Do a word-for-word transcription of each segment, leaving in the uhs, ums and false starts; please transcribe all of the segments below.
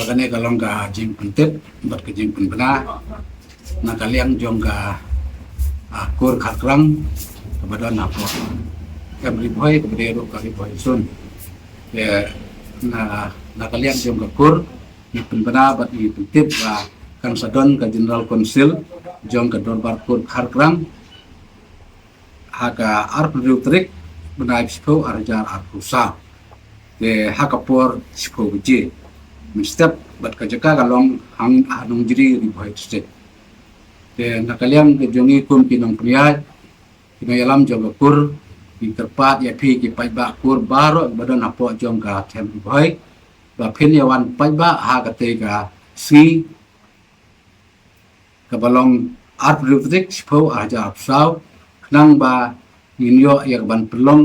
Kane ka long ka jingpyntip bad ka jingpynbna na ka liang jong ka, ah, kur Kharkrang kaba don hapoh Them Ri Bhoi kaba dei ruh ka Ri Bhoi Sun. Te na, na ka liang jong ka kur ngi pynbna bad ngi pyntip ba kan sa don ka General Council jong ka Dorbar Kur Kharkrang ha ka arphew tarik bnai shiphew arhajar arphew saw. Te ha ka por shiphew baje mynstep bad ka jaka ka long ha Nongjri, Ri Bhoi District. Te na ka liang ka jong ngi kum ki nongpynïaid, ki nongïalam jong ka kur, ngi kyrpad ïa phi ki paidbah kur baroh ba don hapoh jong ka Them Ri Bhoi ba phin ïa wan paidbah ha katei ka sngi kaba long arphew tarik shiphew arhajar arphew saw, khnang ba ngin ïoh ïa ka ban pynlong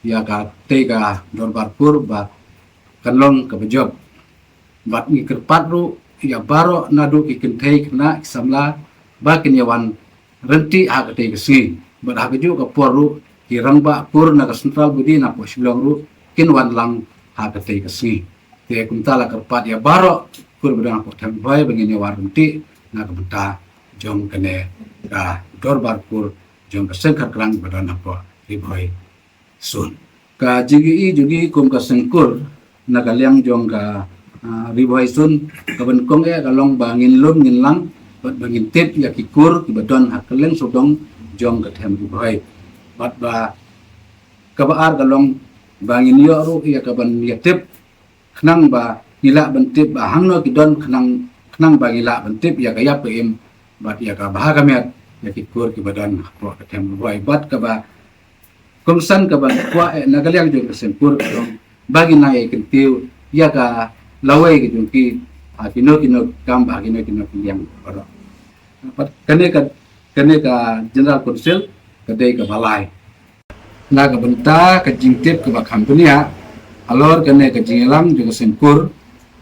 ïa katei ka dorbar kur ba kan long kaba jop. Bad ngi kyrpad ruh ïa baroh naduh ki kynthei khynnah ki samla ba kin ïa wan ryntih ha katei ka sngi. Bad ha kajuh ka por ruh ki rangbah kur na ka central body na poh Shillong ruh kin wan lang ha katei ka sngi. Te kumta la kyrpad ïa baroh kur ba don hapoh Them Ri Bhoi ba ngin ïa wan ryntih na ka bynta jong kane ka dorbar kur jong ka seng Kharkrang ba don hapoh Ri Bhoi Sun. Ka jingïohi jong ngi kum ka seng kur na ka liang jong ka, ah, Ri Bhoi Sun, ka ban kong eh ka long ba ngin lum ngin lang bad ba ngin tip ïa ki kur kiba don ha kylleng sawdong jong ka Them Ri Bhoi. Bad ba kaba ar ka long ba ngin ïoh ruh ïa ka ban ïa tip khnang ba ngi lah ban tip ba hangno ki don, khnang, khnang ba ngi lah ban tip ïa ka ïap ka im bad ïa ka bha ka miat ïa ki kur kiba don hapoh ka Them Ri Bhoi. Bad kaba kongsan kaba kwah eh na ka liang jong ka seng kur ka long ba ngin nang ïa kyntiew ïa ka lawei ka jong ki ha kino kino ki kam bad ha kino kino ki liang baroh. Bad kane ka, kane ka General Council ka dei kaba lai. Na ka bynta ka jingtip kaba kham bniah halor kane ka jingïalam jong ka seng kur,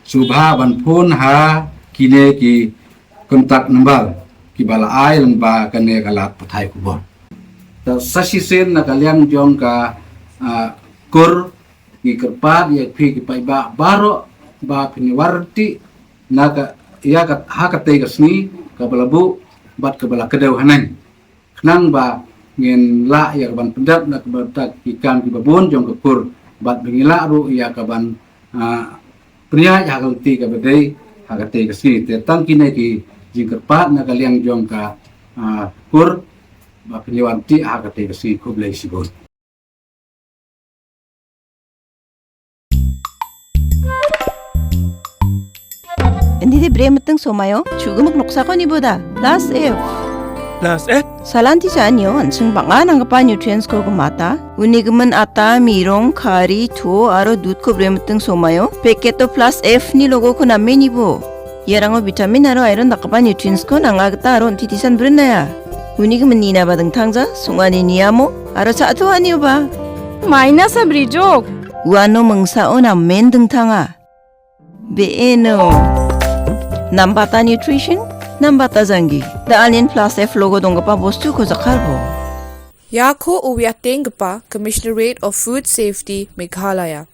sngewbha ban phone ha kine ki contact number kiba la ai lyngba kane ka lad pathai khubor. Te sa shisien na ka liang jong ka, ah, kur, ngi kyrpad ïa phi ki paidbah baroh ba phin ïa wan ryntih na ka, ïa ka, ha katei ka sngi kaba la buh bad kaba la kdew haneng, khnang ba ngin lah ïa ka ban pyndep na ka bynta ki kam kiba bun jong ka kur bad ba ngin lah ruh ïa ka ban, ah, pynïaid ha ka lynti kaba dei ha katei ka sngi. Te tang kine ki jingkyrpad na ka liang jong ka, ah, kur ba phin ïa wan ryntih ha katei ka sngi. Khublei shibun. Indi de bre myteng somayo, chuga mak noksa ko ni boda. Plus F. Plus F? Salan ti cha anyo, ansung banga nang kapa nutrients ko kumata. Uni gemen ata, mirong, khari, thuo, aro dud ko bre myteng somayo. Packet to Plus F ni logo ko namme ni bo. Ïa rango vitamin aro iron da kapa nutrients ko nang agta aro titisan brin na ya. Uni gemen ni na ba dengthang ja, sunga ni ni amo, aro cha tu ani ba. Maina sa bri jok. Wano mengsa o namme dengthang a. Beeno. Nambata nutrition, nambata janggi. Da alien Plus F logo dong kapa bostu ko jakar bo. Ïa ko u ïa teng kapa Commissionerate of Food Safety Meghalaya.